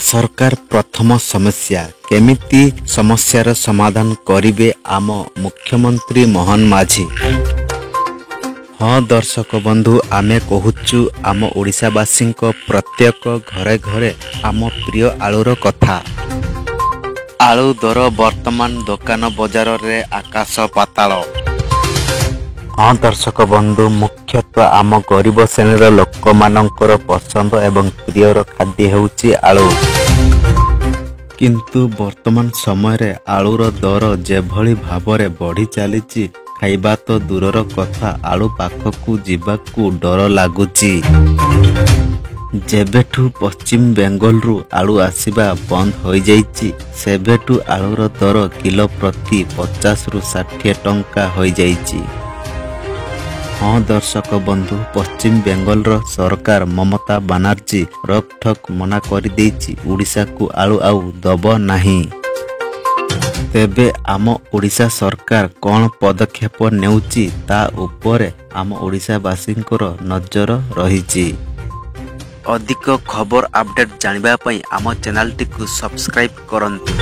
ସରକାର ପ୍ରଥମ ସମସ୍ୟା। କେମିତି ସମସ୍ୟାର ସମାଧାନ କରିବେ ଆମ ମୁଖ୍ୟମନ୍ତ୍ରୀ ମୋହନ ମାଝୀ? ହଁ ଦର୍ଶକ ବନ୍ଧୁ, ଆମେ କହୁଛୁ ଆମ ଓଡ଼ିଶାବାସୀଙ୍କ ପ୍ରତ୍ୟେକ ଘରେ ଘରେ ଆମ ପ୍ରିୟ ଆଳୁର କଥା। ଆଳୁ ଦର ବର୍ତ୍ତମାନ ଦୋକାନ ବଜାରରେ ଆକାଶ ପାତାଳ। ହଁ ଦର୍ଶକ ବନ୍ଧୁ, ମୁଖ୍ୟତଃ ଆମ ଗରିବ ଶ୍ରେଣୀର ଲୋକମାନଙ୍କର ପସନ୍ଦ ଏବଂ ପ୍ରିୟର ଖାଦ୍ୟ ହେଉଛି ଆଳୁ। କିନ୍ତୁ ବର୍ତ୍ତମାନ ସମୟରେ ଆଳୁର ଦର ଯେଭଳି ଭାବରେ ବଢ଼ି ଚାଲିଛି, ଖାଇବା ତ ଦୂରର କଥା, ଆଳୁ ପାଖକୁ ଯିବାକୁ ଡର ଲାଗୁଛି। ଯେବେଠୁ ପଶ୍ଚିମ ବେଙ୍ଗଲରୁ ଆଳୁ ଆସିବା ବନ୍ଦ ହୋଇଯାଇଛି, ସେବେଠୁ ଆଳୁର ଦର କିଲୋ ପ୍ରତି 50ରୁ 60 ଟଙ୍କା ହୋଇଯାଇଛି। ହଁ ଦର୍ଶକ ବନ୍ଧୁ, ପଶ୍ଚିମ ବେଙ୍ଗଲର ସରକାର ମମତା ବାନାର୍ଜୀ ରୋକଠୋକ୍ ମନା କରିଦେଇଛି, ଓଡ଼ିଶାକୁ ଆଳୁ ଆଉ ଦବ ନାହିଁ। ତେବେ ଆମ ଓଡ଼ିଶା ସରକାର କ'ଣ ପଦକ୍ଷେପ ନେଉଛି, ତା ଉପରେ ଆମ ଓଡ଼ିଶାବାସୀଙ୍କର ନଜର ରହିଛି। ଅଧିକ ଖବର ଅପଡେଟ୍ ଜାଣିବା ପାଇଁ ଆମ ଚ୍ୟାନେଲଟିକୁ ସବସ୍କ୍ରାଇବ୍ କରନ୍ତୁ।